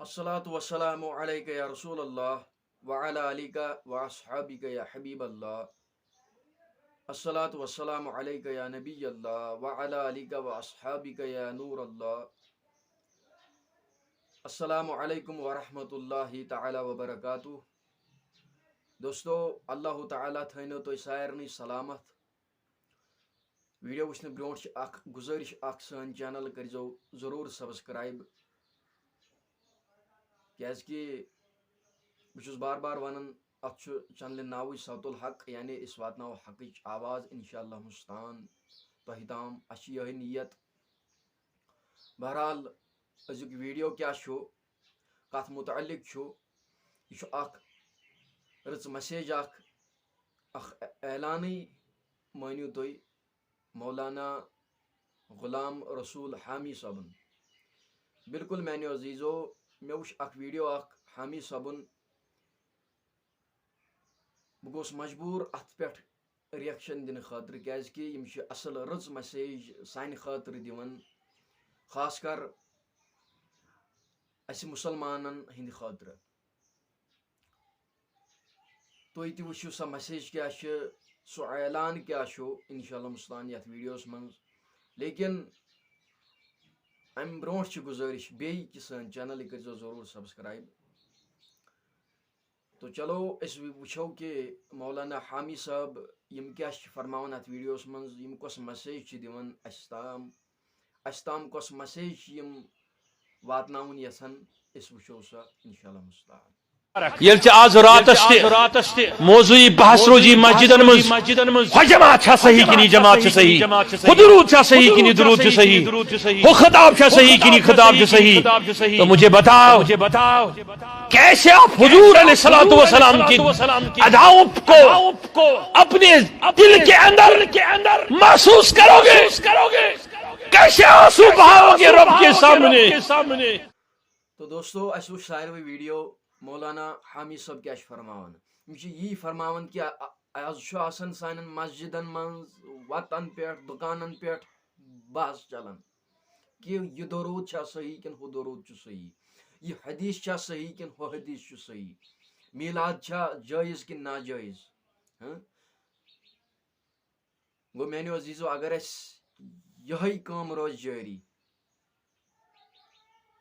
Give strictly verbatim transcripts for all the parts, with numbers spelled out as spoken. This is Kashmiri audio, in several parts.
الصلاة والسلام عليك يا رسول الله وعلى آلك وأصحابك يا حبيب الله. الصلاة والسلام عليك يا نبي الله وعلى آلك وأصحابك يا نور الله. السلام عليكم ورحمة الله تعالى وبركاته. دوستو، اللہ تعالیٰ تھٲینو تُہۍ سارنٕے سلامت۔ ویڈیو وٕچھنہٕ برونٛٹھ چھِ اکھ گُزٲرِش اکھ، سٲنۍ چینل کٔرزیو ضروٗر سبسکرائب، کیازِ کہِ بہٕ چھُس بار بار ونان، اتھ چھُ چینلہِ ناوٕے صوت الحق، یعنی أسۍ واتناوو حقٕچ آواز انشاءاللہ مستان تۄہہِ تام۔ اسہِ چھِ یِہے نیت۔ بہرحال، أزیُک ویڈیو کیٛاہ چھُ، کتھ متعلق چھُ، یہِ چھُ اکھ رٕژ میسیج اکھ، اکھ اعلانٕے مٲنِو تُہۍ مولانا غلام رسول حامی صٲبُن۔ بالکل میانیو عزیزو، مےٚ وٕچھ اکھ ویڈیو اکھ حامی صٲبُن، بہٕ گوس مجبوٗر اتھ پٮ۪ٹھ ریئیکشن دِنہٕ خٲطرٕ، کیازِ کہِ یِم چھِ اصل رٕژ میسیج سانہِ خٲطرٕ دِوان، خاص کر اسہِ مسلمانن ہٕنٛدِ خٲطرٕ۔ تُہۍ تہِ وٕچھِو سۄ میسیج کیٛاہ چھِ، سُہ اعلان کیٛاہ چھُ، انشاءاللہ مستان یتھ ویڈیوس منٛز۔ لیکن امہِ برونٛٹھ چھِ گُزٲرِش بیٚیہِ کہِ سٲنۍ چینل یہِ کٔرزیو ضروٗر سبسکرائب۔ تو چلو، أسۍ وٕچھو کہِ مولانا حامی صٲب یِم کیٛاہ چھِ فرماوان اتھ ویڈیوس منٛز، یِم کۄس میسیج چھِ دِوان اسہِ تام، اسہِ تام کۄس میسیج چھِ یِم واتناوُن یژھان، أسۍ وٕچھو سۄ انشاءاللہ مستعان۔ ییٚلہِ ژےٚ آز راتس تہِ موضوعی بحث روزی مسجدن منٛز، ہۄ جماعت چھا صحیح کِنہٕ یہِ جماعت چھِ صحیح، ہُہ درود چھا صحیح کِنہٕ یہِ درود چھُ صحیح، ہُہ خطاب چھا صحیح کِنہٕ یہِ خطاب چھُ صحیح، تو مجھے بتاؤ، کیسے آپ حضور علیہ الصلوۃ والسلام کی اداؤں کو اپنے دل کے اندر محسوس کرو گے؟ کیسے آنسو بہاؤ گے رب کے سامنے؟ تو دوستو، اسہِ وٕچھ ساروٕے ویڈیو مولانا حامی صٲب کیٛاہ چھِ فرماوان۔ یِم چھِ یی فرماوان کہِ آ-، آز چھُ آسان سانٮ۪ن مسجدن منٛز، وتن پٮ۪ٹھ، دُکانن پٮ۪ٹھ بحث چلان کہِ یہِ درود چھا صحیح کِنہٕ ہُہ درود چھُ صحیح، یہِ حدیث چھا صحیح کِنہٕ ہُہ حدیث چھُ صحیح، میلاد چھا جٲیز کِنہٕ ناجٲیز۔ ہاں؟ گوٚو میانیو عزیزو، اگر اسہِ یِہے کٲم روزِ جٲری،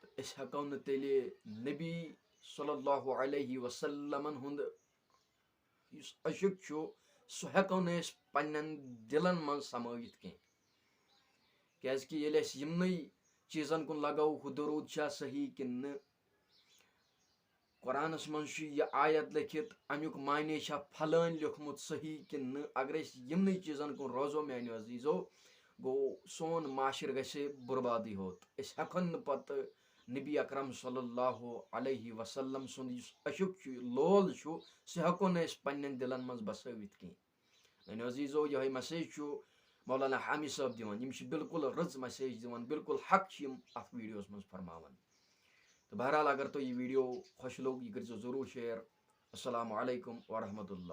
تہٕ أسۍ ہٮ۪کو نہٕ تیٚلہِ نبی صلی اللہ علیہ وسلمن ہُنٛد یُس عشق چھُ، سُہ ہٮ۪کو نہٕ أسۍ پننٮ۪ن دِلن منٛز سمٲوِتھ کینٛہہ۔ کیازِ کہِ ییٚلہِ أسۍ یِمنٕے چیٖزن کُن لگاوو، ہُہ درود چھا صحیح کِنہٕ نہٕ، قرآنس منٛز چھُ یہِ آیت لیکھِتھ، امیُک معنی چھا پھلٲنۍ لیوٚکھمُت صحیح کِنہٕ نہٕ؟ اگر أسۍ یِمنٕے چیٖزن کُن روزو، میانیو عزیزو، گوٚو سون معاشرٕ گژھِ بربادٕے ہوت۔ أسۍ ہٮ۪کون نہٕ پتہٕ نبی اکرم صلی اللہ علیہ وسلم سُنٛد یُس عشق چھُ، لول چھُ، سُہ ہٮ۪کو نہٕ أسۍ پننٮ۪ن دِلن منٛز بسٲوِتھ کینٛہہ۔ میانیو عزیزو، یِہوٚے میسیج چھُ مولانا حامی صٲب دِوان۔ یِم چھِ بالکل رٕژ میسیج دِوان، بالکل حق چھِ یِم اتھ ویڈیوس منٛز فرماوان۔ تہٕ بہرحال، اگر تۄہہِ یہِ ویڈیو خۄش لوٚگ، یہِ کٔرۍزیو ضروٗر شیئر۔ السلام علیکم ورحمۃ اللہ۔